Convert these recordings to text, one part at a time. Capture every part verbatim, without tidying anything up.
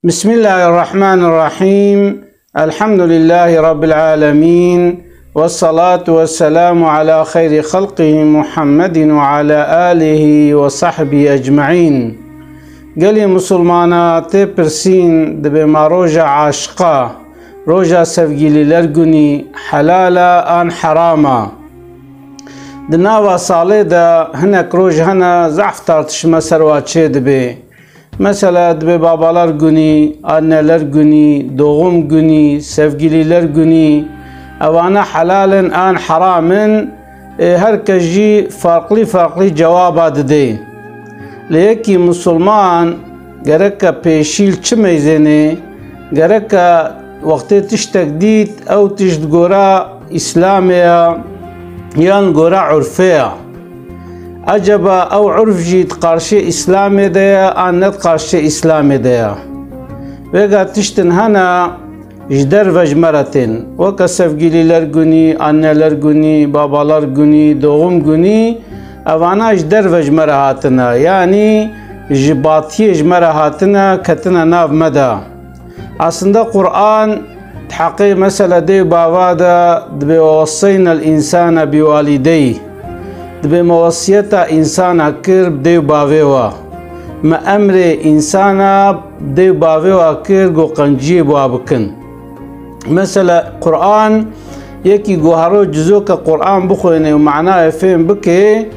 بسم الله الرحمن الرحيم. الحمد لله رب العالمين. والصلاة والسلام على خير خلقه محمد وعلى آله وصحبه أجمعين. Gelê Musulmana tê pirsîn, dibê ma roja aşiqa, roja sevgilîler gunî helal a an heram a? Di nava salê de hinek roj hene zehf tartişme ser wa çê dibê. Mesela dibê babalar gunî, anneler gunî, doğum gunî, sevgililer gunî, evana helal in an heram in, ê her kes jî farklı farklı cewaba didê. Lê yekî musulman gereke pêşîl çi meyzênê, gereke wextê tiştek dît, ew tişt gora Îslamê ya yan gora urfê ya? Eceba ew urf jî di qarşê Îslamê de ye an ne di qarşê Îslamê de ye? Vêga tiştin hene ji derve ji me re tên. Weke sevgilîler gunî, anneler gunî, babalar gunî, doğum gunî, evana ji derve ji me re hatine. Yanî ji batiyê ji me re hatine, ketine nav me de. Aslında Qur'an di heqê mesela dê û bava de dibê, "Ve weseynel însane biwalideyh." Dibê me wesiyeta însana kir bi dê û bavê wa. Me emrê însana bi dê û bavê wa kir ku qenciyê bi wa bikin. Mesela Qur'an, yekî ku hero cizoke Qur'an bixwêne û manayê fêm bike,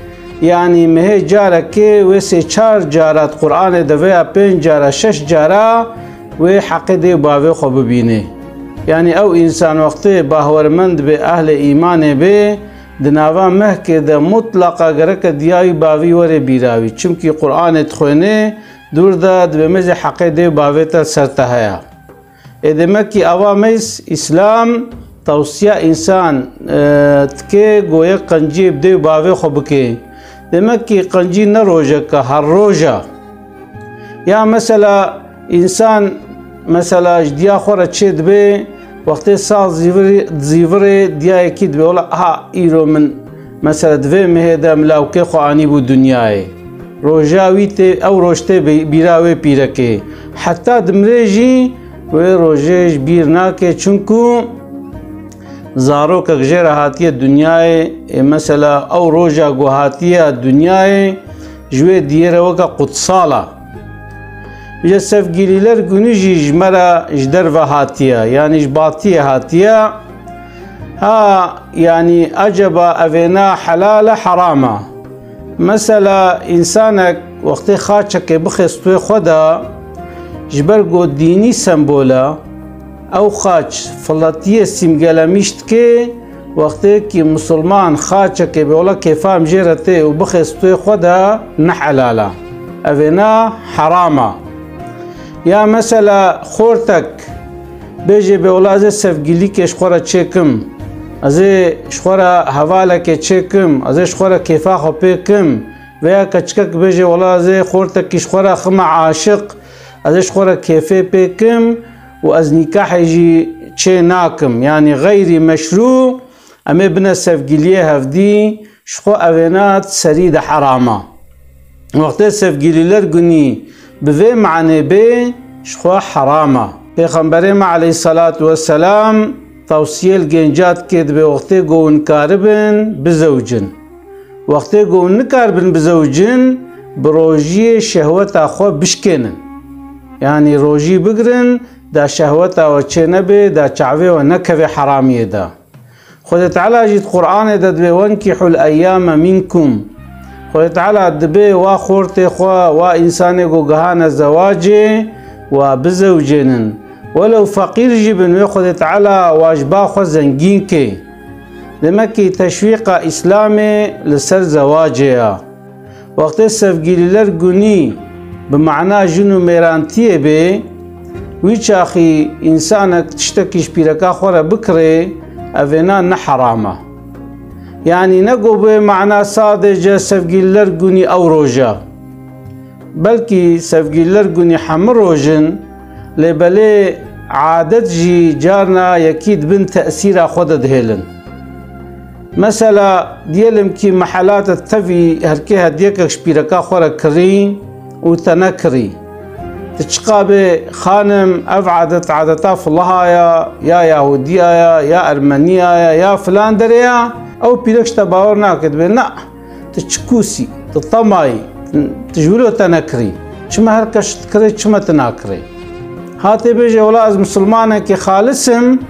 yanî mehê carekê wê sê çar cara di Qur'anê de veya pênc cara, şeş cara wê heqê dê û bavê xwe bibînê. Yanî ew însan wextê bahwermend bê, ehlê îmanê bê, di nava mehkê de mutlaqa gereke diya wî bavî were bîra wî. Çimkî Qur'anê dixwênê, dûr de dibê mêzê heqê dê û bavê te li ser te heye. Ê demek ki ava mêz Îslam tewsiya însan, e, dike goye qenciyê bi dê û bavê xwe bike. Demek ki qencî ne rojek e, her roj e. Ya mesela însan, mesela ji diya xwe re çê dibe, wextê sal zîvirê, zîvirê diya yekî dibe, wela ha îro min mesela di vê mehê de min lawkê xwe anîbû dinyayê. Roja wî tê, ew roj tê bî-, bîra wê pîrekê. Heta dimrê jî wê rojê ji bîr nake, çunku zarokek jê re hatiye dinyayê, ê mesela ew roja ku hatiye dinyayê, ji wê diyê re weke qutsal a. Ji sevgilîler gunî jî ji me re ji derve hatiye, yanî ji batiyê hatiye. Ha, yanî eceba evêna helal e, heram e? Mesela însanek wextê xaçekê bixê stûyê xwe de, ji ber ku dînî sembol e, ew xaç filetiyê sîmgelemîş dike, wextê ki musulman xaçekê bê wela kêfa em jê re tê û bixê stûyê xwe de, ne helal e. Evêna heram e. Ya mesela xortek bêjê bê wela ez ê sevgilîkê ji xwe re çêkim, ez ê ji xwe re hevalekê çêkim, ez ê ji xwe re kêfa xwe pê kim, veya keçikek bêjê wela ez ê xortekî ji xwe re xime aşiq, ez ê ji xwe re kêfê pê kim û ez nîkahê jî çê nakim. Yanî xeyrî meşrû, em ê bine sevgiliyê hevdî, ji xwe evêna di serî de heram e. Wextê sevgilîler gunî bi vê manê bê, ji xwe heram e. Pêxemberê me aleyhisselatu vesselam tewsiyê li gênca dike, dibê wextê ku hûn karibin, bizewicin. Wextê ku hûn nikaribin bizewicin, bi rojiyê şehweta xwe bişkênin. Yanî rojî bigirin, da şehweta we çê nebe, da çavê we nekeve heramiyê de. Xwedê Teala jî di Qur'anê de dibê, "Wenkihul eyyame minkum." Xwedê Teala dibê wa xortê xwe, wa însanê ku gihane zewacê, wa bizewicênin. Welew feqîr jî bin, wê Xwedê Teala wa ji ba xwe zengîn kê. Demek ki teşwîqa Îslamê li ser zewacê ya. Wextê sevgilîler gunî bi mana jin û mêrantiyê bê, wî çaxî însanek tiştekî ji pîreka xwe re bikirê, evêna ne heram e. Yanî ne ku bê mana sadece sevgilîler gunî ew roj e. Belkî sevgilîler gunî hemû roj in, lê belê adet jî carna yekî di bin tesîra xwe de dihêlin. Mesela, diyelim ki mehelate tevî herkê hediyekek ji pîreka xwe re kirî û te nekirî. Çiqa bê xanim, ev adet adeta filaha ya, ya Yahudiya ya, ya Ermeniya ya, ya filan derê ya, ew pîrek ji te bawer nake, dibê na, tu çi kûsî, tu temayî, tu ji wilo te nekirî. Çima her kes dikirê, çima tu nakirê? Hatê bêje, wela ez misilmanekî xalis im,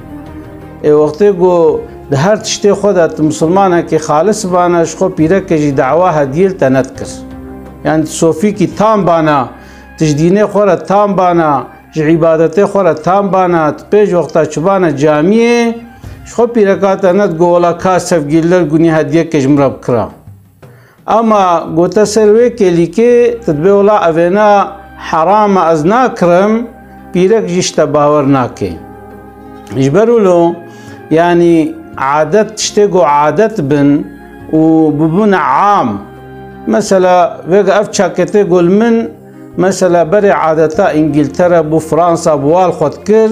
ê wextê ku di her tiştê xwe de tu misilmanekî xalis bana, ji xwe pîreke jî dawa hediyê li te nedikir. Yani tu sofîkî tam bana, tu ji dînê xwe re tam bana, ji îbadetê xwe re tam bana, tu pêş wexta çûbana camiyê, ji xwe pîreka te nedigo, wela ka sevgililer günü hediyeke ji min re bikira. Ama gote ser wê kêlîkê, tu dibê wela evêna heram e, ez nakirim, pîrek jî ji te bawer nake. Ji ber wilo, yanî adet, tiştê ku adet bin û bibûne am. Mesela, vêga ev çaketê ku li min, mesela, berê adeta Îngiltere bû, Fransa bû, wa li xwe dikir,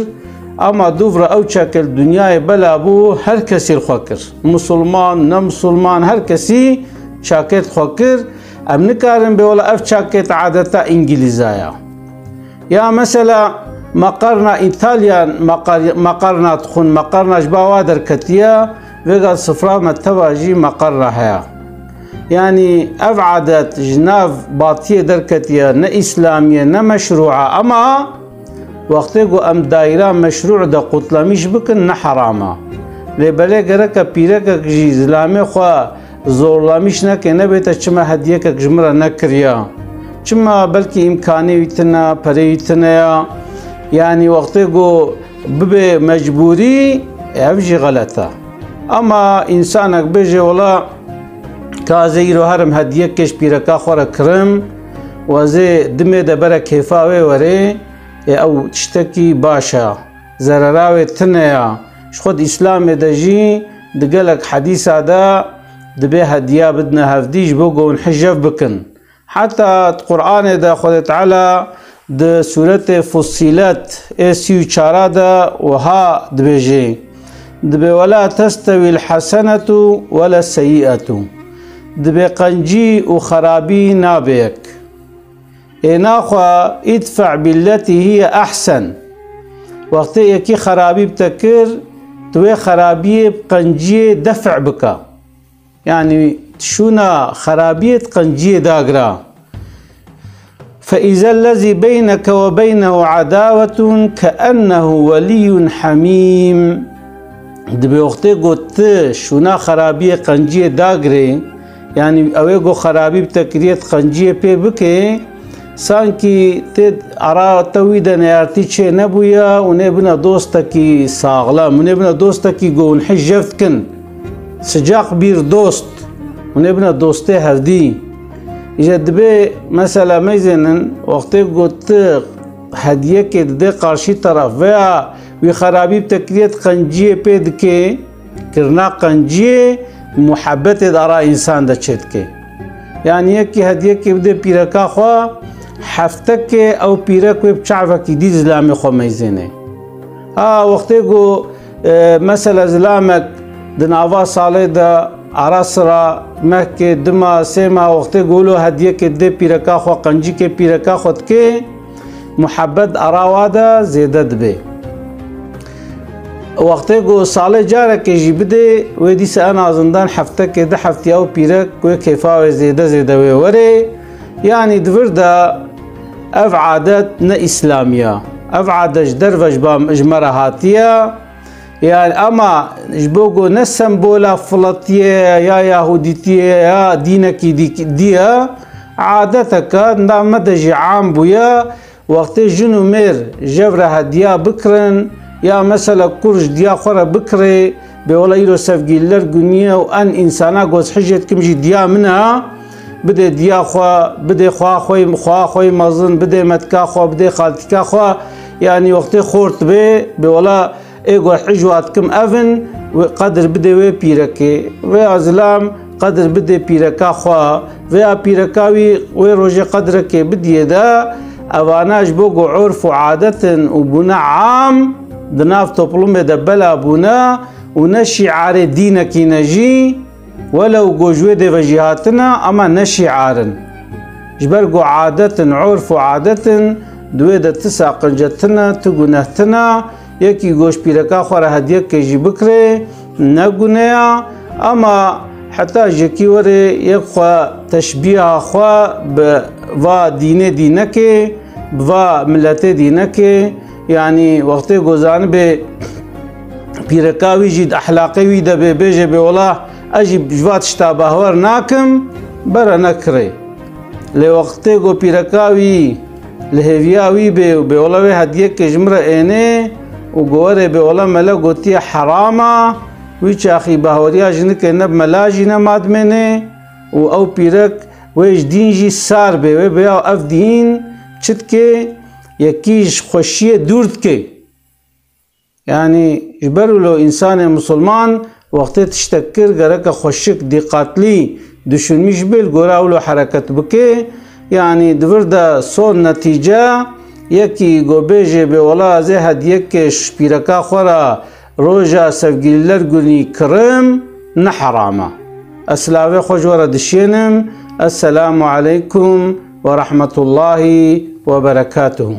ama dûv re ew çaket li dinyayê bela bû, her kesî li xwe kir. Musulman, ne musulman, her kesî çaket li xwe kir. Em nikarin bê wela ev çaket adeta Îngilîza ya. Ya mesela meqerna Îtalyan, meqer-, meqerna dixwin, meqerna ji ba wa derketiye, vêga sifra me teva jî meqerna heye. Yanî ev adet ji nav batiyê derketiye, ne îslamî ye, ne meşrû e, ama wextê ku em dayîra meşrû de qutlemîş bikin, ne heram e. Lê belê gereke pîrekek jî zilamê xwe zorlamîş neke, nebête çima hediyekek ji min re nekiriya? Çima belkî îmkanê wî tune, perê wî tune ya? Yanî wextê ku bibe mecbûrî, ev jî xelet e. Ama însanek bêje, wela ka ez ê îro herim hediyekê ji pîreka xwe re kirim û ez ê dimê de bere kêfa wê werê, ê ew tiştekî baş e. Zerera wê tune ya. Ji xwe di Îslamê de jî di gelek hedîsa de dibê hediya bidine hevdî ji bo ku hûn hijev bikin. Heta di Qur'anê de Xwedê Teala di sûretê Fussilet ê sî û çara de wiha dibêje, dibê, "Wela testewîl hesenetu wela seyyi'etu." Dibê qencî û xerabî nabe yek. Ê naxwe, "Îdfe' billetî hiye ehsen." Wextê yekî xerabî bi te kir, tu wê xerabiyê bi qenciyê def' bike. Yanî şûna xerabiyê di qenciyê dagira. "Fe îzellezî beyneke we beynehu edawetun ke ennehu welîyun hemîm." Dibê wextê ku tu şûna xerabiyê qenciyê dagirê, yanî ew ê ku xerabî bi te kiriye, tu qenciyê pê bikê, sankî tê ara te wî de neyartî çê nebûye, hûn ê bine dostekî saxlem, hûn ê bine dostekî ku hûn hijev dikin. Sicaq bir dost. Hûn ê bine dostê hevdî. Îje dibê, mesela, meyzênin, wextê ku tu hediyekê didê qarşî teref veya wî xerabî bi te kiriye, tu qenciyê pê dikê, kirina qenciyê muhebbetê di ara însan de çêdike. Yanî yekî hediyekê bidê pîreka xwe, heftekê ew pîrek wê bi çavekî dî zilamê xwe meyzêne. Ha, wextê ku, e, mesela zilamek di nava salê de ara sira mehkê, dima, sê ma, wextê ku wilo hediyekê didê pîreka xwe, qencîkê pîreka xwe dike, muhebbet ara wa de zêde dibe. Wextê ku salê carekê jî bidê, wê dîsa en azından heftekê, di heftiya û pîrek wê kêfa wê zêde zêde wê werê. Yanî di vir de ev adet ne îslamî ye. Ev adet ji derve ji ba, ji me re hatiye. Yani, ama ji bo ku ne sembola filatiyê ya yahudîtiyê ya dînekî dî-, dî ye, adeteke di nav me de jî am bûye, wextê jin û mêr jev re hediya bikirin, ya mesela kur ji diya xwe re bikirê, bê wela îro sevgililer günü ye û en însana ku ez hicê dikim jî diya min e, bidê diya xwe, bidê xwa xwe, xwa xwe mezin, bidê metka xwe, bidê xaltîka xwe, yani wextê xort bê, bê wela ê ku hicwa dikim ev in, wê qedir bidê wê pîrekê. Vêya zilam qedir bidê pîreka xwe. Vêya pîreka wî wê rojê qedirekê bidiyê de, evana ji bo ku urf û adet in û bûne am, di nav toplumê de bela bûne û ne şîarê dînekî ne jî, welew ku ji wê dê ve jî hatine, ama ne şîar in. Ji ber ku adet in, urf û adet in, Di wê de ti saqince tine, ti guneh tine, yekî go ji pîreka xwe re hediyekê jî bikirê, ne guneya, ama heta jekî were yek xwe teşbîha xwe bi va dînê dînekê, bi va miletê dînekê, yanî wextê go zanibê pîreka wî jî di ehlaqê wî de bê, bêje bê wela ez jî ji va tişta behwer nakim, bere nekirê. Lê wextê ku pîreka wî li hêviya wî bê û bê wela wê hediyekê ji min re ênê û ku werê bê wela mele gotiye heram e, wî çaxî bahweriya jinikê ne bi mela jî ne madmênê û ew pîrek wê ji dîn jî sar bê, wê bêya ev dîn çi dike, yekî ji xweşiyê dûr dike. Yanî ji ber wilo însanê misilman wextê tiştek kir gereke xweşik, dîqatlî, düşünmüş bê, li gora wilo hereket bike. Yanî di vir de son netîce yekî go bêjê bê wela ez ê hediyekê ji pîreka xwe re roja Sevgililer Günü kirim, ne heram e. Ez silavê xwe ji we re dişênim. Esselamu aleykum ve rahmetullahi ve berekatuhu.